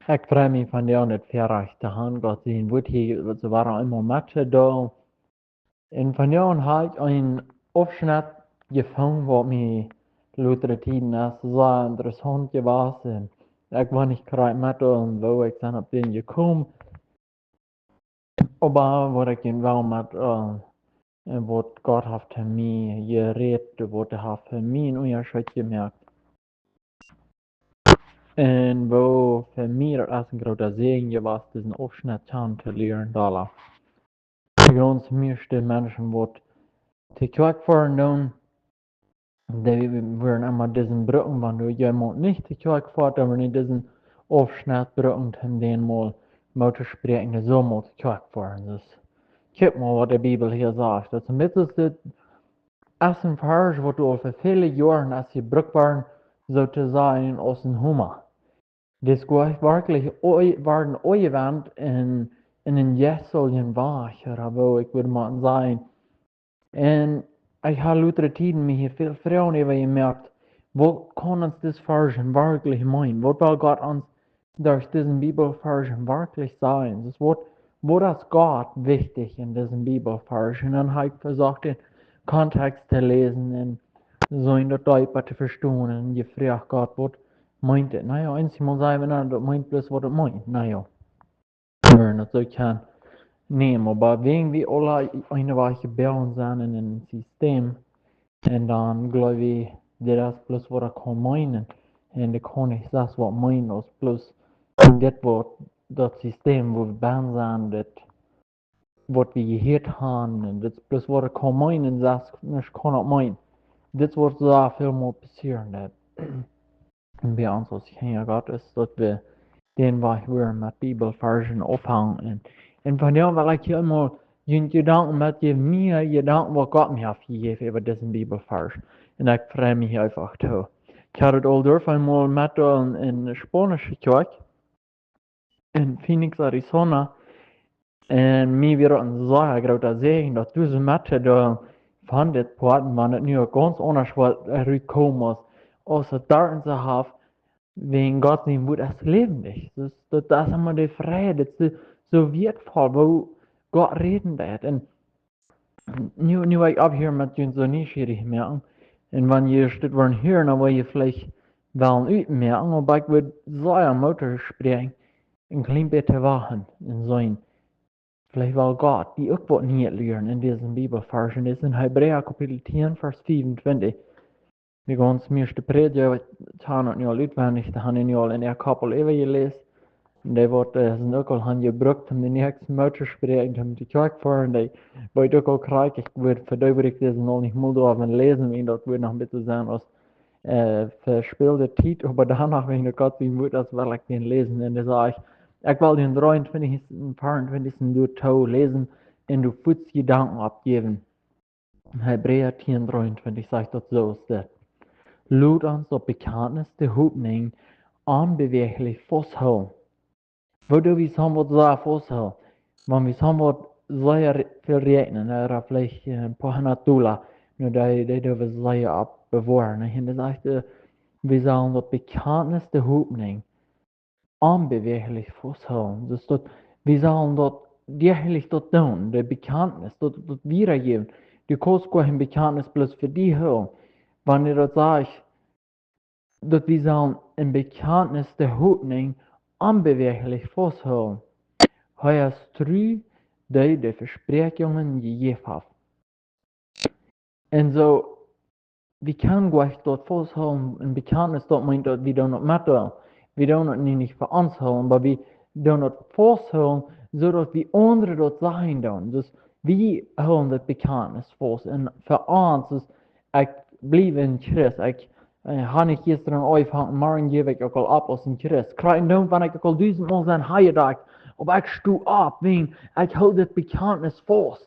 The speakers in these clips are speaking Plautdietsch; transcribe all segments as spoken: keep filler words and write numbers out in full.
Ekj frei mie vondoag daut Väarajcht to han, Gott sien Wuat hia soo wada eemol met to deelen. Un vondoag hab ekj eenen Aufschnett jefungen, waut mie latste Tieden es sea interessaunt jewast. Un ekj weet nich krakjt met, woo ekj dan opp dän jekomen, oba waut ekj junt well met, äh, un waut Gott haft to mie jerät, waut hee haft fa mie een Unjascheet jemoakt. Un woo fa mie daut es een groota Säajen jewast, disen Aufschnett kjanen to lieren, dolla. De gaunz mieeschte Menschen, waut to Kjoakj foaren doonen, dee wudden emma disen brucken, wan du jemaunt nich to Kjoakj foascht, dan wudden dee disen Aufschnett brucken, om dän mol, mol to spräakjen, dee sull mol to Kjoakj foaren. Soo, kjikj mol, waut de Bibel hia sajcht. Daut es een bät, dit es een Varsch, waut aul fa väle Joaren es jebrukt worden, soo to sajen, aus een Homa. Dit es werkjlich oi-, worden aunjewendt en, en een jeisteljen Wajch, ooda woo ekj wudd mol sajen. Un ekj hab latste Tieden mie hia väl Froagen äwa jemoakt, waut kaun ons dis Varsch werkjlich meenen? Waut well Gott ons derch disen Bibelvarsch werkjlich sajen? Daut Wuat, waut es Gott wichtich en disen Bibelvarsch? Un dan hab ekj vesocht, dän Kontext to läsen un soo daut deepa to vestonen. Un jefroacht Gott, waut meent et? Na jo, eensjemol saj wie, na, daut meent bloos, waut et meent. Na jo. Wie wudden daut soo kjennen nämen, oba wäajen wie aule eene Wajch jebungen sent en een System, un dan jleew wie, dit es bloos, waut et kaun meenen. Un dit kaun nich sest waut meenen, aus bloos dit, waut daut System, wua wie benen sent, dit, waut wie jehieet haben, un dit es bloos, waut et kaun meenen, un sest nuscht kaun et meenen. Dit woat soo väl mol passieren, daut bie ons aus Kjinja Gottes, daut wie dän Wajch wudden met Bibelvarschen aunfangen. Un, un vondoag well ekj hia eemol junt Jedanken metjäwen, miene Jedanken, waut Gott mie haft jejäft äwa disen Bibelvarsch. Un ekj frei mie hia eefach too. Ekj haud et aul doa eemol met en, en spaunische Kjoakj en Phoenix, Arizona. Un mie wia daut een sea groota Säajen, daut doa soo met to doonen von dit Poat, wan et nu uk gaunz aundasch waut rutkomen es, aus et doa en soo haft, wäajen Gott sien Wuat es läwendich. Daut, daut es emma de Freiheit, daut es soo, soo wieetvoll, woo Gott räden deit. Un nu, nu well ekj opphieren met junt soo nieschierich moaken. Un wan jie dit woaren hieren, dan woa jie veleicht wellen utmoaken, oba ekj wudd sea Moot toospräakjen, een kjlien bät to wachten un seenen. Veleicht well Gott die uk waut Nieet lieren en disen Bibelvarsch. Un dit es en Hebräa Kapitel tieen, Varsch fiefuntwintich. De gaunz mieeschte Prädja, waut kjanen daut nu aul utwendich, dee haben nu aul en äa Kopp aul äwajeläst. Un dee waut, äh, sent uk aul han jebrukt, om de näakjste Moot toospräakjen, om to Kjoakj foaren, dee weeten uk aul krakjt, ekj wudd fa dee Bericht disen aul nich mol doa läsen, wiels daut wudd noch een bät sennen aus, äh, vespilde Tiet, oba doano, wan daut Gott sien Wuat es, well ekj dän läsen. Un dee sajcht, ekj well dän dreeuntwintichsten, veeruntwintichsten doa too läsen un doa fuaz Jedanken oppjäwen. Hebräa tieen dreeuntwintich sajcht daut soo, aus dit: Lot ons daut Bekjantnis de Hopninj onbewäajlich fausthoolen. Woo doo wie soo waut sea fausthoolen? Wan wie soo waut sea re-, väl räakjnen, ooda veleicht, äh, een poa hundat Dolla, nu, dee, dee doo wie sea oppbewoaren. Un dee sajcht, äh, wie sellen daut Bekjantnis de Hopninj onbewäajlich fausthoolen. Daut es daut, wie sellen daut däajlich daut doonen, de Bekjantnis, daut, daut wiedajäwen. Du kaust goanich een Bekjantnis bloos fa die hoolen. Wan hee daut sajcht, daut wie sellen een Bekjantnis de Hopninj onbewäajlich fausthoolen. Hee es tru, dee de Vespräakjungen jejäft haft. Un soo, wie kjennen goanich daut fausthoolen, een Bekjantnis, daut meent daut wie doonen daut met doonen. Wie doonen daut nich, nich fa ons hoolen, oba wie doonen daut fausthoolen, soo daut wie aundre daut sajen doonen. Daut wie hoolen daut Bekjantnis faust. Un fa ons es, ekj bliew een Christ. Ekj, äh, hab nich jistren aunjefongen, morjen jäw ekj uk aul opp aus een Christ. Krakjt dan, wan ekj uk aul dusentmol sie, hab ekj jedocht, oba ekj sto opp, wiels ekj hool daut Bekjantnis faust.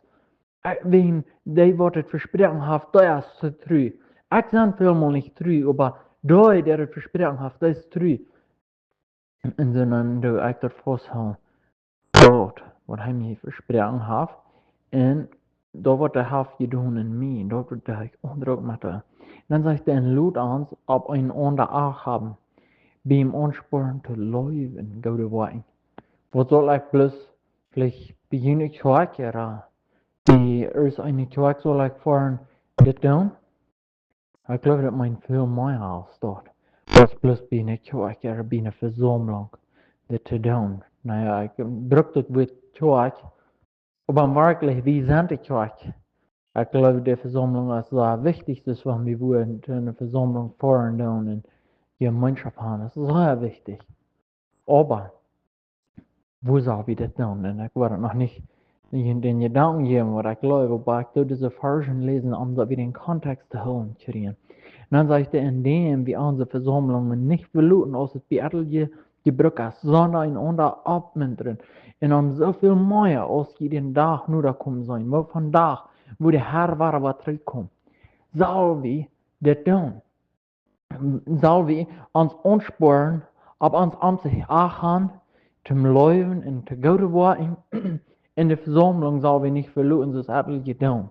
Äh, wiels dee waut et vesproaken haft, dee es tru. Ekj sie välmol nich tru, oba dee, dee et vesproaken haft, dee es tru. Un, un soo dan doo ekj daut fausthoolen, daut waut hee mie vesproaken haft, un daut waut hee haft jedonen en mie, daut waut hee aundre uk met. Dan sajcht hee: Un lot ons opp eenaunda acht haben. biem aunsporen to leewen un goode Woakjen. Waut saul ekj bloos veleicht bie june Kjoakj, ooda bie irjent eene Kjoakj saul ekj foaren dit doonen? Ekj jleew daut meent väl mea aus daut. Daut es bloos bie eene Kjoakj ooda bie eene Vesaumlunk dit to doonen. Na jo, ekj bruck daut Wuat Kjoakj, oba werkjlich, wie sent de Kjoakj. Ekj jleew, de Vesaumlunk es daut wichtichste, wan wie wudden eene Vesaumlunk foaren doonen un Jemeenschoft haben. Daut es sea wichtich. Oba woo saul wie dit doonen? Un ekj woa daut noch nich en dän Jedanken jäwen, waut ekj jleew, oba ekj doo dise Varschen läsen, om daut wie dän Kontext to hoolen kjrieen. Un dan sajcht hee: Endäm wie onse Vesaumlungen nich veloten, aus et bie atelje Jebruck es, sonda eenaunda oppmuntren. Un om soo väl mea, aus jie dän Dach noda komen seenen, woo vondoag, woo de Herr wada woat trigjkomen, saul wie dit doonen. Saul wie ons aunsporen, opp ons om sikj achten, toom leewen un to goode Woakjen. Un de Vesaumlunk saul wie nich veloten, soo aus atelje doonen.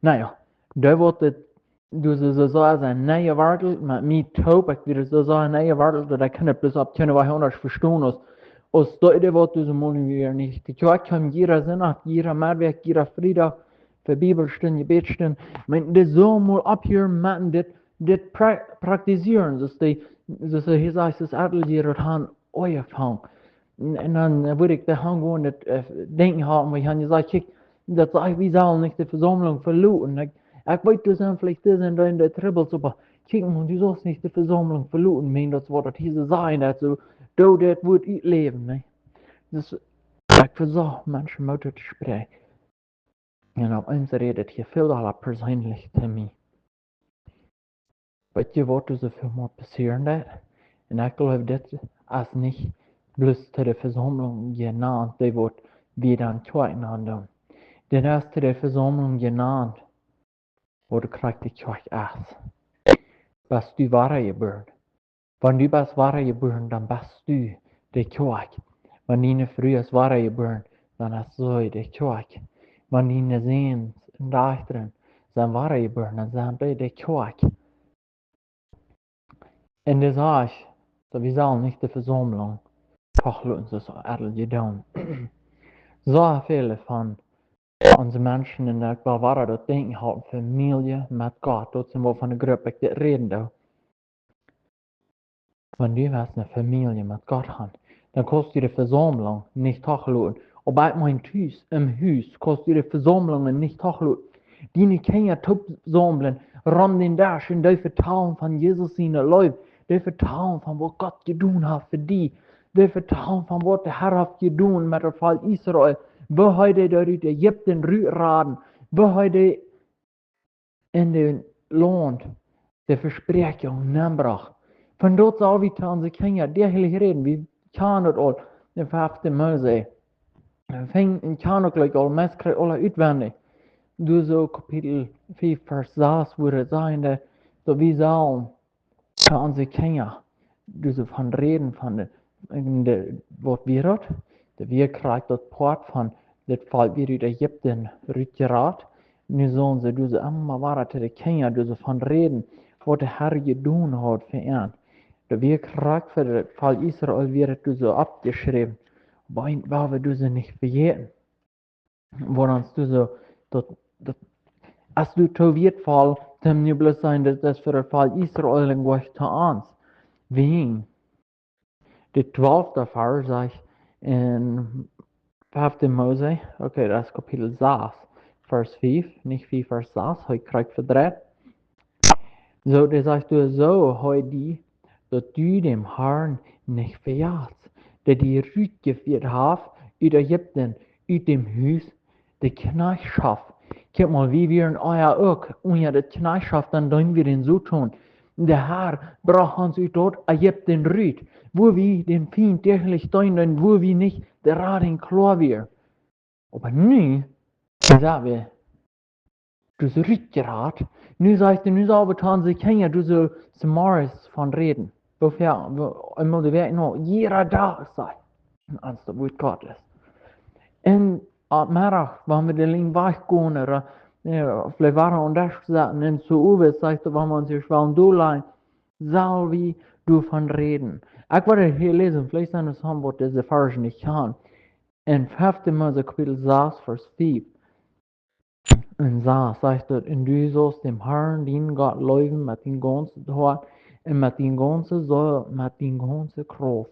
Na jo, doa woat et, du, soo, soo, soo aus een neea Wartel, met mie toop, ekj wia soo, soo een neea Wartel, daut ekj kunn et bloos opp kjeene Wies aundasch vestonen aus, aus daut, waut du soo mol wia nich. De Kjoakj kjeem jieda Sindach, jieda Meddach, jieda Friedach, fa Bibelstund, Jebädstund. Oba dee saul mol opphieren met dit, dit pra-, praktizieren, soo aus dee, soo aus hee sajcht, soo aus atelje daut han aunjefongen. Un, un dan, äh, wudd ekj doa aun gonen, daut, äh, denkjen haben, waut ekj ha jesajcht, kjikj, daut sajcht, wie sellen nich de Vesaumlunk veloten. Ekj, ekj weet, doa sent veleicht, doa sent doa enne Trubbels, oba kjikj mol, du saust nich de Vesaumlunk veloten, meent daut, waut daut hia soo sajcht, daut soo, doo dit Wuat utläwen, nä? Dus, ekj vesocht Menschen Moot to spräakjen. Un opp eemol rät et hia väl dolla perseenlich to mie. Weet jie, waut doa soo väl mol passieren deit? Un ekj jleew, dit es nich bloos to de Vesaumlunk jenant, dee waut wie dan Kjoakj nandoonen. Dit es to de Vesaumlunk jenant, waut de Kjoakj, de Kjoakj es. Best du wadajebuaren? Wan du best wadajebuaren, dan best du de Kjoakj. Wan diene Fru es wadajebuaren, dan es see de Kjoakj. Wan diene Säns un Dajchta sent wadajebuaren, dan sent dee de Kjoakj. Un dee sajcht, daut wie sellen nich de Vesaumlunk veloten, soo aus atelje doonen. Soo väle von onse Menschen, un ekj well wada daut Denkjen haben, Famielje met Gott, daut sent wie von de Grupp, ekj dit räden doo. Wan du west eene Famielje met Gott han, dan kaust du de Vesaumlunk nich veloten. Opp eemol tus, em Hus, kaust du de Vesaumlungen nich veloten. Diene Kjinja toopsaumlen, rom dän Desch, un dee vetalen von Jesus siene Leew, dee vetalen von waut Gott jedonen haft fa die, dee vetalen von waut de Herr haft jedonen met daut Volkj Israel, woo hee dee doa ut Ägipten rutraden, woo hee dee en daut Launt de Vespräakjunk nenbrocht. Von daut saul wie to onse Kjinja däachlich räden. Wie kjanen daut aul en fefte Mose. Funk, un kjanen uk jlikj aul, meist kjrieech aula utwendich. Doa soo Kapitel fief, Varsch sas, wua et sajcht, daut wie sellen to onse Kjinja, doa soo von räden, von de, de, waut wia daut? Daut wia krakjt daut Poat von daut Volkj wia ut Ägipten rutjerat. Nu sullen see doa soo emma wada to de Kjinja doa soo von räden, waut de Herr jedonen haud fa an. Daut wia krakjt fa daut Volkj Israel, wia daut doa soo oppjeschräwen. Oba eent well wie doa soo nich vejäten. Wuarom es daut soo, daut, daut, es daut too wieetvoll, toom nu bloos sajen, daut es fa daut Volkj Israel un nich to ons? Wäajen de twalfte Varsch sajcht en fefte Mose, okay, daut es Kapitel sas, Varsch fief, nich fief, Varsch sas, hab ekj krakjt vedreit. Soo, dee sajcht doa soo, hee die, daut du däm Herrn nich vejatst, dee die rutjefieet haft ut Ägipten, ut däm Hus de Kjnajchtschoft. Kjikj mol, wie wieren ea uk unja de Kjnajchtschoft, dan deend wie dän Soton. De Herr brocht ons ut daut Ägipten rut, wua wie dän Fient däachlich deenden, wua wie nich de Radunk kloa wieren. Oba nu, nu sent wie doa soo rutjerat. Nu sajcht hee, nu sell wie to onse Kjinja doa soo zemorjes von räden. Woo väl, woo, eemol de Wäakj, no, jieda Dach, sajcht hee. Aus daut Wuat Gottes. Un aum Meddach, wan wie de Lien wajchgonen, ooda, jo, veleicht wada aum Desch sitten, un soo äwa, sajcht hee, wan wie ons hia wellen dol lajen, sell wie doavon räden. Ekj woa hia läsen, veleicht sent et soone waut dise Varsch nich kjanen. En fefte Mose Kapitel sas, Varsch fief. Un sas sajcht et: "Un du saust dän Herrn, dienen Gott, leewen met dien gaunzet Hoat un met diene gaunze Seel, met diene gaunze Krauft.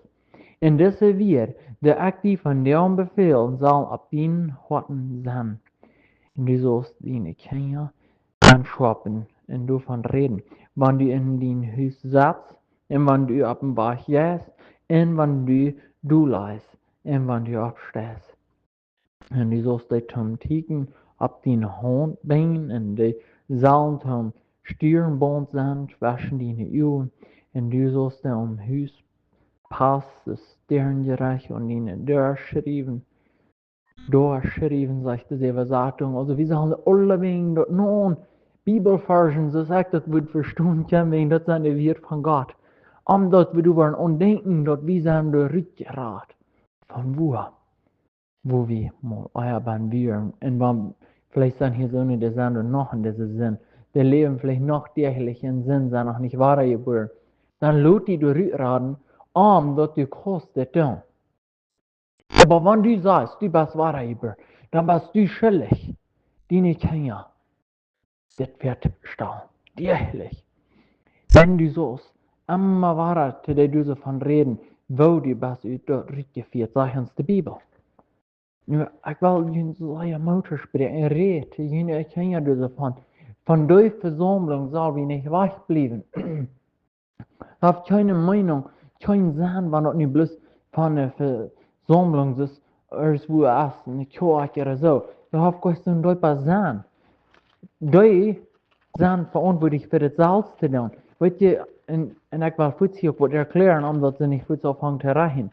Un dise Wieed, dee ekj die vondoag befäl, sellen opp dien Hoat sennen. Un du saust diene Kjinja aunschaufen un doavon räden, wan du en dien Hus sitst un wan du oppem Wajch jeist un wan du dol leist un wan du oppsteist. Un du saust dee toom Tieekjen opp diene Haunt binjen un dee sellen toom Stierenbaunt sennen tweschen diene Uagen. Un du saust dee aum Huspost, daut Stierenjerecht aun diene Däa schriewen." Däa schriewen, sajcht de Äwasatunk. Aulsoo, wie sellen aulawäajen daut no Bibelvarsch, soo aus ekj daut wudd vestonen kjennen, wäajen daut sent de Wieed von Gott. Om daut wie doa woaren aun denkjen, daut wie sent doa rutjerat. Von wua? Wua wie mol ea bie wieren. Un wan, veleicht sent hia soone, dee sent doa noch en dise Sind. Dee läwen veleicht noch däajlich en Sind, sent noch nich wadajebuaren. Dan lot die doa rutraden, om daut du kaust dit doonen. Oba wan du sajchst, du best wadajebuaren, dan best du schuldich, diene Kjinja dit väatostalen. Däajlich. Wan du saust emma wada to dee doavon räden, woo du best ut daut rutjefieet, sajcht ons de Bibel. Nu, ekj well junt sea Moot toospräakjen, rät to june Kjinja doavon, von dee Vesaumlunk sell wie nich wajchbliewen. Daut haft kjeene Meenunk, kjeen Senn, wan daut nu bloos von eene Vesaumlunk es, aus wua es eene Kjoakj ooda soo. Daut haft kjeen soonen deepen Senn. Dee sent veauntwuatlich fa daut selfst to doonen. Weet jie, un, un ekj well fuaz hia waut erkjläaren, om daut see nich fuaz aunfangen to rajchen.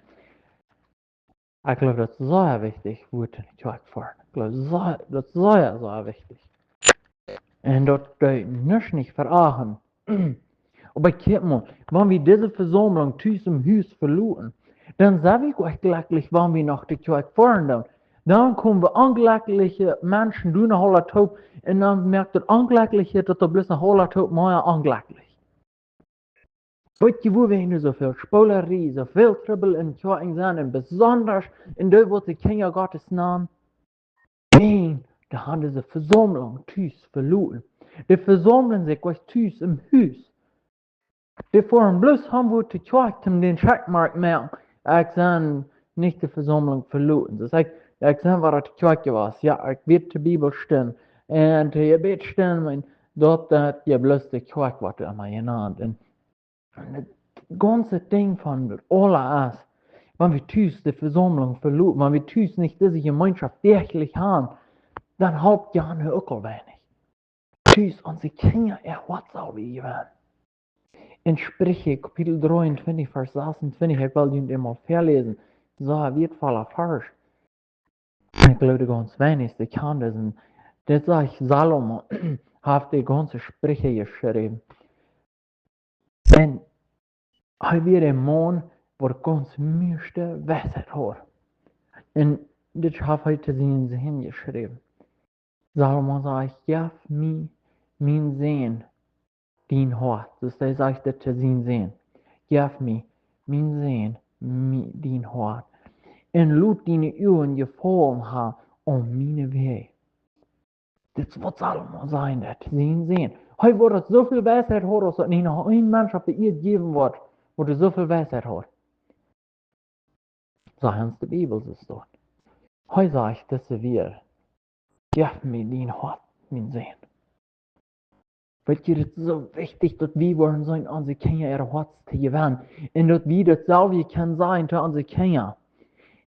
Ekj jleew, daut es sea wichtich, wua to de Kjoakj foaren. Ekj jleew, sea, daut es sea, sea wichtich. Un daut deit nuscht nich verachten. Oba kjikj mol, wan wie dise Vesaumlunk tus em Hus veloten, dan sent wie uk jlekjlich, wan wie no de Kjoakj foaren doonen. Dan komen wie onjlekjliche Menschen doa no aula toop, un dan moakt daut Onjlekjliche, daut doa bloos no aula toop mea onjlekjlich. Weet jie, wua wie nu soo väl Spoolerie, soo väl Trubbel en Kjoakjen sent, un besonda en dee, waut de Kjinja Gottes nanen? Nä, dee haben dise Vesaumlunk tus veloten. Dee vesaumlen sikj tus em Hus. Dee foaren bloos han, wua de Kjoakj, om dän Checkmark moaken. Ekj sie nich de Vesaumlunk veloten. Daut es, ekj, ekj sie wada to de Kjoakj jewast. Jo, ekj wia to Bibelstund. Un to Jebädstund, oba daut, daut, jo, bloos de Kjoakj woat emma jenant. Un, un daut gaunze Dinkj von daut aules es, wan wie tus de Vesaumlunk veloten, wan wie tus nich dise Jemeenschoft werkjlich haben, dan halpt daut uk aul weinich. Tus, onse Kjinja, äa Hoat sell wie jewennen. En Spricha, Kapitel dreeuntwintich, Varsch sasuntwintich, ekj well junt eemol väaläsen. Soo, wieet volla Varsch. Ekj jleew, de gaunz weinigste kjanen disen. Dit sajcht Salomo, haft de gaunze Spricha jeschräwen. Un hee wia een Maun, waut gaunz mieeschte Weisheit haud. Un dit haft hee to sienen Sän jeschräwen. Salomo sajcht: "Jeff mie, mien Sän, dien Hoat." Daut sajcht hee to sienen Sän. "Jeff mie, mien Sän, mie-, dien Hoat. Un lot diene Uagen Jefaulen haben aun miene Wäaj." Dit es waut Salomo sajen deed, sien Sän. Hee wudd soo väl Weisheit haben, aus daut nich noch een Mensch opp de Ieed jäwen wudd, waut soo väl Weisheit haud. Sajcht ons de Bibel, soo steit. Hee sajcht dise Wieed: "Jeff mie dien Hoat, mien Sän." Weet jie, daut es soo wichtich, daut wie woaren seenen, onse Kjinja äa Hoat to jewennen. Un daut wie daut selwje kjennen sajen to onse Kjinja.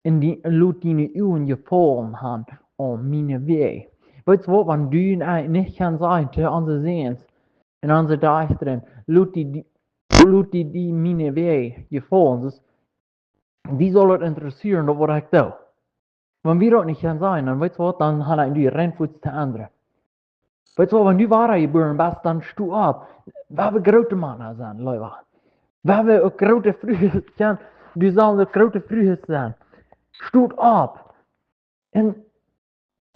"Un die, lot diene Uagen Jefaulen haben aun miene Wäaj." Weetst waut, wan du un ekj nich kjennen sajen to onse Säns un onse Dajchta: "Lot die, die, lot die, die miene Wäaj jefaulen." Daut, die saul daut interessieren, daut waut ekj doo. Wan wie daut nich kjennen sajen, dan weetst waut, dan haben wie rein fuaz to endren. Weetst waut, wan du wada jebuaren best, dan sto opp. Wie haben groote Mana sennen, leewa. Wie haben uk groote Frues, kjennen, du sust uk groote Frues sennen. Sto opp. Un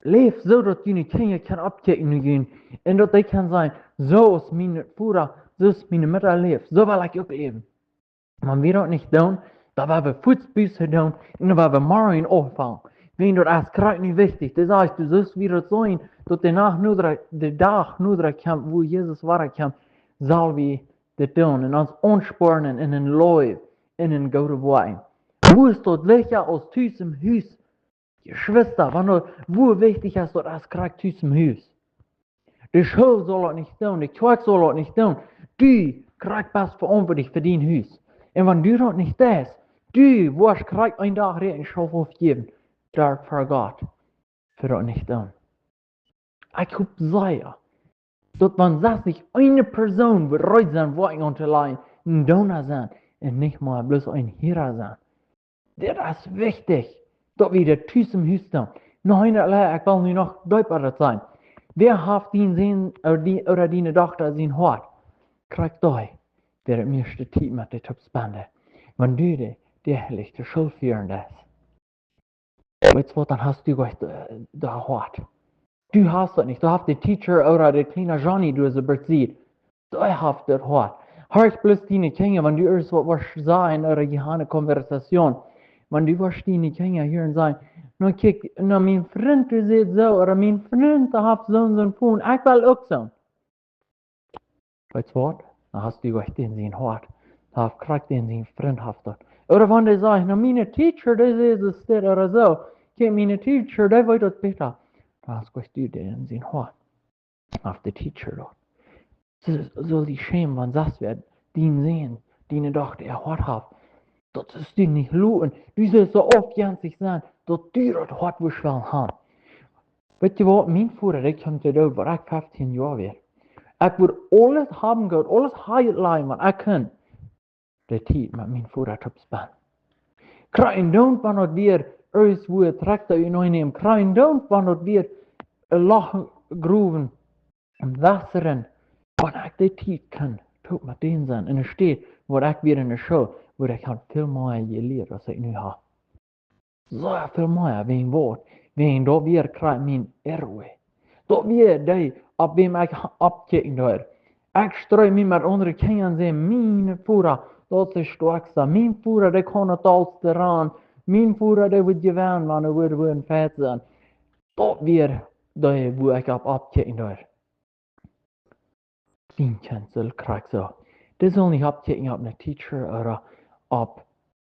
läw soo, daut diene Kjinja kjennen oppkjikjen no die. Un daut dee kjennen sajen: "Soo aus mien Voda, soo aus miene Mutta läft, soo well ekj uk läwen." Wan wie daut nich doonen, dan woa wie fuaz Buße doonen un dan woa wie morjen aunfangen. Wan daut es krakjt nich wichtich, dan saj ekj, du sust wada daut seenen, daut de Nacht nodra, de Dach nodra kjemt, wua Jesus wada kjemt, sell wie dit doonen un ons aunspornen en een Läwen, en een goodet Woakjen. Woo es daut wichtja aus tus em Hus? Jeschwista, wan daut, woo wichtich es daut aus krakjt tus em Hus? De School saul daut nich doonen, de Kjoakj saul daut nich doonen. Du krakjt best veauntwuatlich fa dien Hus. Un wan du daut nich deist, du woascht krakjt een Dach Räakjentschoft aufjäwen, doa ver Gott, fa daut nich doonen. Ekj hop sea, daut wan sest nich eene Persoon wudd reed sennen, wua ekj aun to lajen, een Doona sennen, un nich mau bloos een Hiera sennen. Dit es wichtich, daut wie daut tus em Hus doonen. Noch eent, ekj well nu noch deepa daut sajen. Wäa haft dien Sän, ooda die, ooda diene Dochta sien Hoat? Krakjt dee, wäa de mieeschte Tiet met dee toop spenden. Wan du dee, dee heilich to School fieren deist. Weetst waut, dan hast du goanich, äh, daut Hoat. Du hast daut nich. Du hast dän Teacher ooda dän kjlienen Johnny, du hast besied. Dee haft daut Hoat. Hia es bloos diene Kjinja, wan du irjent waut woascht sajen ooda jie haben eene Konversation. Wan du woascht diene Kjinja hieren sajen, nu kjikj, nu mien Frint, dee sajcht soo, ooda mien Frint, dee haft soon, soon Phone. Ekj well uk soon. Weetst waut? Dan hast du goanich dän sien Hoat. Dee haft krakjt dän sien Frint haft daut. Ooda wan dee sajcht, nu, miene Teacher, dee sajcht dit ooda soo. Kjikj, miene Teacher, dee weet daut bäta. Dan hast goanich du dän sien Hoat. Haft de Teacher daut. Soo, saul die schämen, wan sest wäa dien Sän, diene Dochta äa Hoat haft. Daut es die nich loten. Du sust soo aufjenstich sennen, daut du daut Hoat wurscht wellen haben. Weetst du waut, mien Voda, dee kjeem to Doot, wua ekj feftieen Joa wia. Ekj wudd aules haben jehaut, aules haben jelajen, waut ekj kunn, de Tiet met mien Voda toop spenden. Kjrieen doonen, wan daut wia, irjent wua Trakta unjanemen. Kjrieen doonen, wan daut wia, een Loch growen, em Wota, wan ekj de Tiet kunn toop met dän sennen. Enne Städ, wua ekj wia enne School, wua ekj haud väl mea jelieet aus ekj nu hab. Soo väl mea, wäajen waut? Wäajen daut wia krakjt mien Erwe. Daut wia dee, opp wäm ekj ha-, oppkjikjen deed. Ekj streid mie met aundre Kjinja un säd, mien Voda, daut es de stoakjsta. Mien Voda, dee kaun daut aulste ranen. Mien Voda, dee wudd jewennen, wan hee wudd, wudd een Feit sennen. Daut wia dee, wua ekj opp oppkjikjen deed. Dien Kjint saul krakjt soo. Dee saul nich oppkjikjen opp een Teacher ooda opp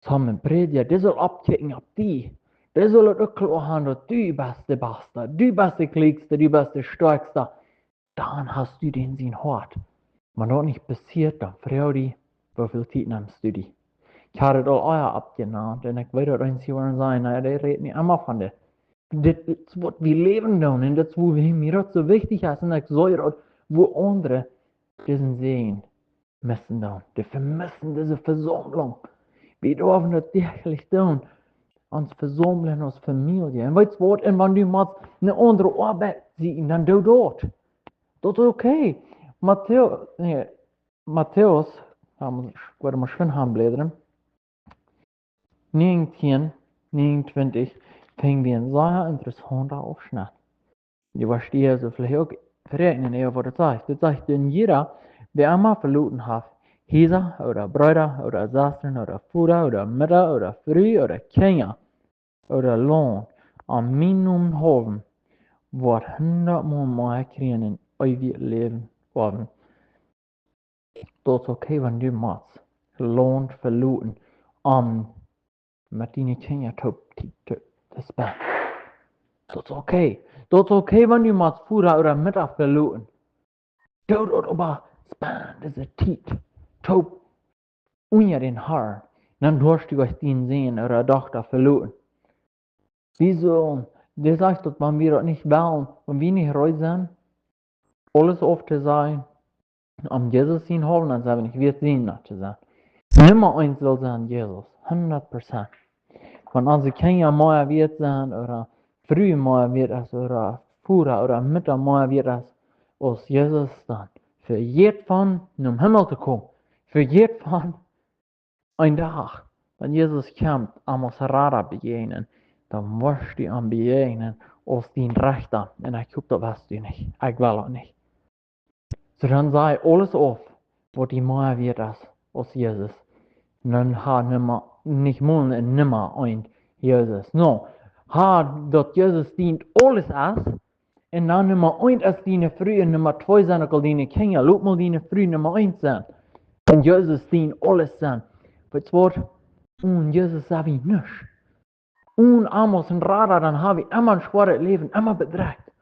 soon Prädja. Dee saul oppkjikjen opp die. Dee saul daut uk kloa haben, daut du best de Basta, du best de Kjlieekjsta, du best de Stoakjsta. Dan hast du dän sien Hoat. Wan daut nich passieet, dan froag die, woo väl Tiet nemst du die? Ekj hab daut aul ea oppjenant, un ekj weet daut eenje woaren sajen, na, dee rät nich emma von dit. Dit es waut wie läwen doonen, un dit es wuarom mie daut soo wichtich es, un ekj saj daut, wua aundre disen Sän missen doonen. Dee vemissen dise Vesaumlunk. Wie derwen daut däachlich doonen, ons vesaumlen aus Famielje. Un weetst waut, un wan du motst eene aundre Oabeit sieekjen, dan doo daut. Daut es okay. Matäus, nä, Matäus, ekj woa mol schwind han blädren. Näajentieen, näajenuntwintich, finj wie een sea interessaunta Aufschnett. Du woascht die soo veleicht uk veräakjnen, äwa waut daut sajcht. Daut sajcht, een jieda, dee emma veloten haft, Hiesa ooda Breeda ooda Sestren ooda Voda ooda Mutta ooda Fru ooda Kjinja ooda Launt, om mienen Nomen haulwen, woat hundatmol mea kjrieen un eewjet Läwen haben. Daut es okay, wan du motst Launt veloten, om met diene Kjinja toop Tiet to, to spenden. Daut es okay. Daut es okay, wan du motst Voda ooda Mutta veloten. Doo daut, oba spend dise Tiet toop unja dän Harn. Dan woascht du nich dien Sän ooda Dochta veloten. Wie sellen, dee sajcht daut, wan wie daut nich wellen, wan wie nich reed sent, aules auftosajen, om Jesus sien haulwen, dan sent wie nich wieet siene to sennen. Numma eent saul sennen Jesus, hundat Prozent. Wan onse Kjinja mea wieet sent, ooda Fru mea wieet es, ooda Voda ooda Mutta mea wieet es, aus Jesus, dan vejät von nom Himmel to komen. Vejät von een Dach, wan Jesus kjemt, am aus Rada bejäajnen, dan woascht du am bejäajnen aus dien Rechta. Un ekj hop, daut weetst du nich. Ekj well daut nich. Soo dan saj aules auf, waut die mea wieet es aus Jesus. Dan ha Numma, nich mol en Numma eent, Jesus. No, ha daut Jesus dient aules es, un dan Numma eent es diene Fru un Numma twee sent uk aul diene Kjinja. Lot mol diene Fru Numma eent sennen. Un Jesus dient aules sennen. Weetst waut? Un Jesus sent wie nuscht. Un Amos un Rada, dan ha wie emma een schwoaret Läwen, emma bedrekjt.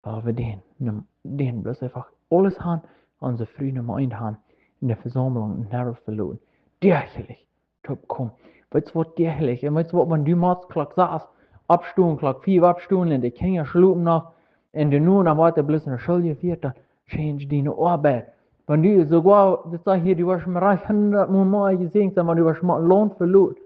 Oba wie dän, Num-, dän bloos eefach aules han, onse Fru Numma eent han, en de Vesaumlunk never veloten. Däachlich, toop komen. Weetst waut, däachlich? Un weetst waut, wan du motst Klock sas oppstonen, Klock fief oppstonen, un de Kjinja schlopen noch, un de Nona woat bloos no School jefieet, dan change diene Oabeit. Wan du soogoa, daut sajcht hia, du woascht mau rajcht hundat mol mea jesäajent sennen, wan du woascht mau Launt veloten.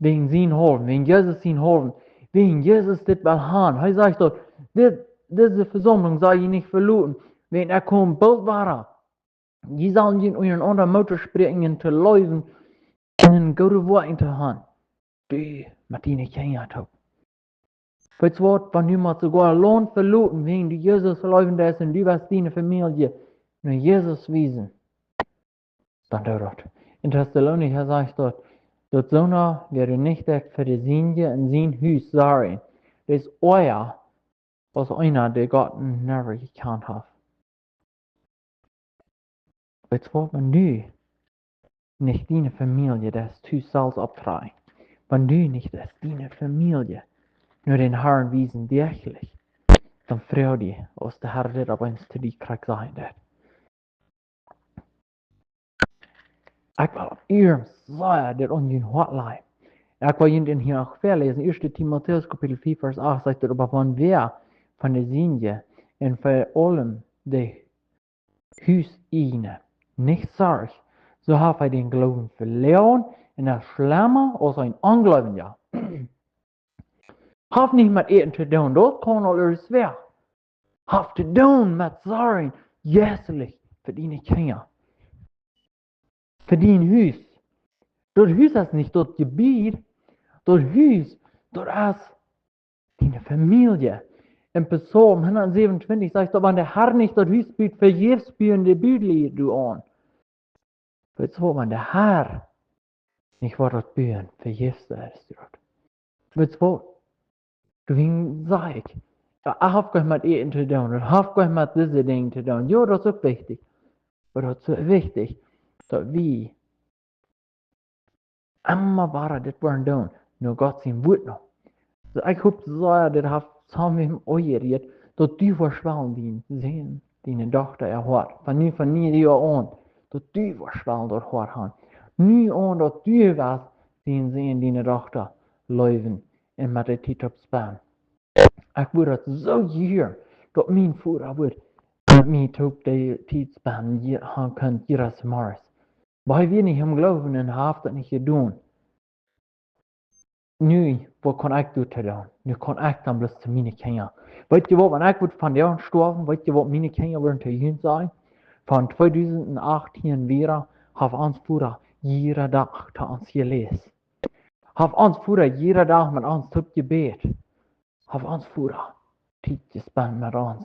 Wäajen sien haulwen, wäajen Jesus sien haulwen, wäajen Jesus dit well han. Hee sajcht doa: "Dit, dise Vesaumlunk saul jie nich veloten, wäajen ekj kom boolt wada. Jie sellen junt unjarenaunda Moot toospräakjen to leewen un goode Woakjen to han." Du met diene Kjinja toop. Weetst waut, wan du motst soogoa Launt veloten, wäajen du Jesus leewen deist un du west diene Famielje no Jesus wiesen, dan doo daut. En Tessalonicha sajcht doa: "Daut soona, wäa nich deit fa de Sienje en sien Hus sorjen, dee es oaja aus eena, dee Gott never jekjant haft." Weetst waut, wan du nich diene Famielje deist tus selfst opptrakjen, wan du nich deist diene Famielje no dän Harn wiesen däachlich, dan froag die, aus de Har dit opp eemol to die krakjt sajen deit. Ekj well ieescht sajen, dit aun jun Hoat lajen. Ekj well junt hia uk väaläsen, Ieeschte Timotäus Kapitel fief, Varsch acht sajcht et: "Oba wan wäa von de Sienje un ver aulem de Huseigna nich sorcht, soo haft hee dän Gloowen veloaren un es schlemma aus een Onjleewja." Haft nich met Äten to doonen, daut kaun aul irjentwäa. Haft to doonen met sorjen, jeistlich, fa diene Kjinja, fa dien Hus. Daut Hus es nich daut Jebied, daut Hus, daut es diene Famielje. En Psalm hundat säwenuntwintich sajcht daut: "Wan de Har nich daut Hus but, vejäfs buen de Bulied doaraun." Weetst waut, wan de Har nich woat daut buen, vejäfs es daut. Weetst waut? Doawäajen saj ekj, daut haft goanich met Äten to doonen, daut haft goanich met dise Dinja to doonen. Jo, daut es uk wichtich. Oba daut es soo wichtich, daut wie emma wada dit woaren doonen, no Gott sien Wuat no. Soo, ekj hop soo, dit haft Samuel aunjerieet, daut du woascht wellen dien Sän, diene Dochta erhoat. Von nu, von nu Joa aun, daut du woascht wellen daut Hoat han. Nu aun, daut du woascht dien Sän, diene Dochta leewen un met de Tiet toop spenden. Ekj wudd daut soo jieren, daut mien Voda wudd met mie toop de Tiet spenden, hee haud kunt jieda Morjes. Oba hee wia nich em Gloowen un haft daut nich jedonen. Nu, waut kaun ekj doatoo doonen? Nu kaun ekj dan bloos to miene Kjinja. Weetst waut, wan ekj wudd vondoag stoawen, weetst waut miene Kjinja wudden to junt sajen? Von tweedusent achtieen wieda haft ons Voda jieda Dach to ons jeläst. Haft ons Voda jieda Dach met ons toop jebät. Haft ons Voda Tiet jespent met ons,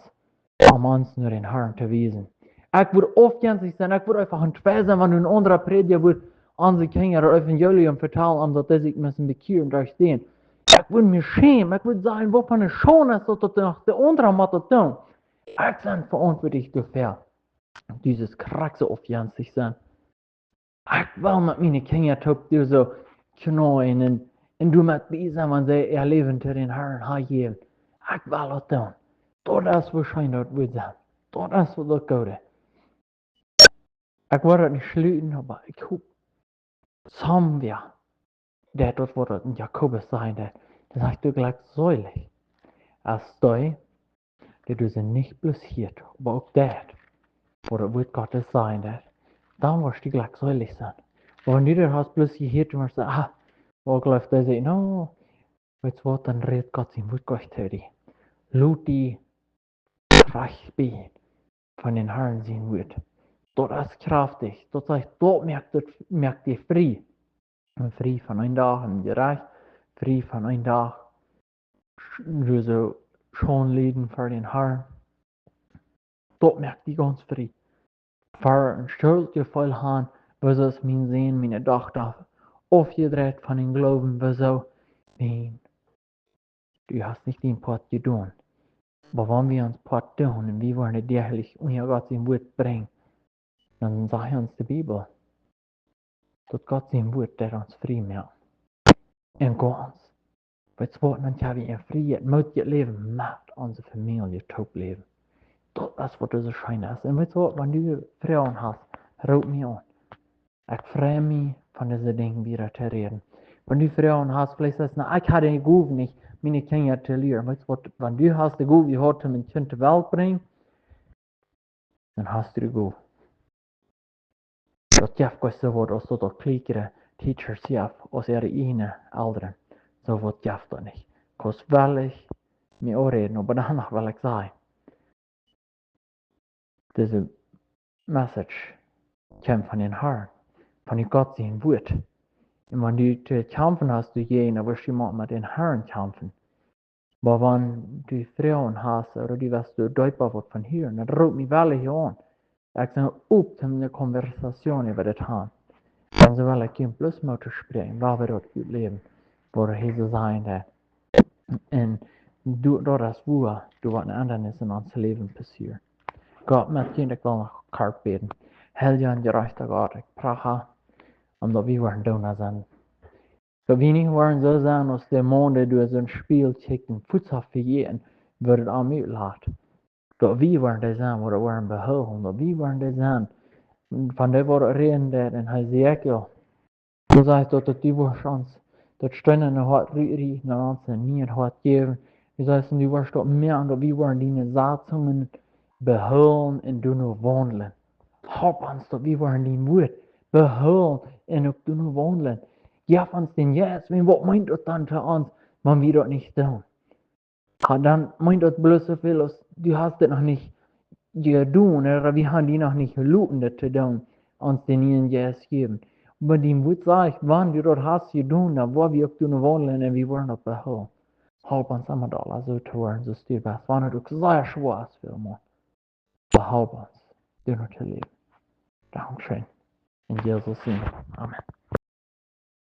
om ons no dän Harn to wiesen. Ekj wudd aufjenstich sennen, ekj wudd eefach een Twei sennen, wan een aundra Prädja wudd onse Kjinja daut Evangelium vetalen, om daut dee sikj musten bekjieren derch dän. Ekj wudd mie schämen, ekj wudd sajen: "Waut fa eene Schaund es daut, daut noch de aundra mott daut doonen." Ekj sie veauntwuatlich doafäa. Dit es krakjt soo aufjenstich sennen. Ekj well met miene Kjinja toop doa soo kjnoien un, un doa met bie sennen, wan see äa Läwen to dän Harn hanjäwen. Ekj well daut doonen. Daut es woascheinlich daut wudd sennen. Daut es waut daut Goode. Ekj well daut nich schluten, oba ekj hop, somewhere, daut, daut waut daut en Jakobus sajcht, daut, daut sajcht: "Du jlekjseelich es dee, dee doa sent nich bloos hieet, oba uk deit waut daut Wuat Gottes sajcht, daut, dan woascht du jlekjseelich sennen." Oba wan du daut hast bloos jehieet, dan woascht du sajen: "Ah, waut jleeft dee, no, weetst waut, dan rät Gott sien Wuat goanich to die." Lot die rajcht bie von dän Harn sien Wuat. Daut es kjraftich. Daut sajcht, daut moakt, daut moakt die frie. Un frie von een Dach em Jerecht, frie von een Dach sch-, doa soo Schaund lieden ver dän Harn. Daut moakt die gaunz frie. Ver een Schuldjefeel han, Wuarom es mien Sän, miene Dochta aufjedreit von dän Gloowen? Wuarom? Nä, du hast nich dien Poat jedonen. Oba wan wie ons Poat doonen un wie woaren däachlich unja Gott sien Wuat brinjen, dan sajcht ons de Bibel, daut Gott sien Wuat deit ons frie moaken. Un gaunz, weetst waut, dan kjenn wie en frieet, mootjet Läwen met onse Famielje toop läwen. Daut es waut soo scheen es. Un weetst waut, wan du Froagen hast, roop mie aun. Ekj frei mie, von dise Dinja wieda to räden. Wan du Froagen hast, veleicht sajchst, na, ekj hab de Gow nich, miene Kjinja to lieren. Weetst waut, wan du hast de Gow jehaut, om een Kjint to Welt brinjen, dan hast du de Gow. Daut jeft nich soo waut aus daut, daut kjliekjere Teachers jeft aus äare ieejne Elren. Soo waut jeft daut nich. Kaust wellich mie aunräden, oba doano well ekj sajen, dise Message kjemt von dän Harn, von Gott sien Wuat. Un wan du to kjamfen hast, du jäajen, dan woascht du mau met dän Harn kjamfen. Oba wan du Froagen hast, ooda du west doa deepa waut von hieren, dan roop mie wellich aun. Ekj sie op, om eene Konversation äwa dit to haben. Dan soo well ekj junt bloos mau to spräakjen, woo wie daut utläwen, waut hee soo sajen deed. Un du, daut es wua, du, waut een Endanis en ons Läwen passieren. Gott, met junt, ekj well noch kort bäden. Heilja un jerajchta Gott, ekj prach, om daut wie woaren Doona sennen. Daut wie nich woaren soo sennen aus de Maun, dee doa soo een Spieejel kjikjt un fuaz vejäten, woat et am utlacht. Daut wie woaren dee sennen, waut woaren behoolen, daut wie woaren dee sennen, von dee woaren räden, dee en Hesekiel. Du sajchst daut, daut du woascht ons daut steenane Hoat rutrieten un ons een nieet Hoat jäwen. Du sajchst, un du woascht daut moaken, daut wie woaren diene Sazungen behoolen un doano waundlen. Halp ons, daut wie woaren dien Wuat behoolen un uk doano waundlen. Jeff ons dän Jeist, wiels waut meent daut dan to ons, wan wie daut nich doonen? Jo, dan meent daut bloos soo väl aus, du hast daut noch nich jedonen, ooda wie haben die noch nich jeloten daut to doonen, ons dän nieen Jeist jäwen. Oba dien Wuat sajcht, wan du daut hast jedonen, dan woa wie uk doano waundlen un wie woaren daut behoolen. Halp ons emma daut soo to woaren, soo aus du best, wan et uk sea schwoa es fa ons. Halp ons, doano to läwen. Dankscheen. En Jesus sien Nomen. Amen.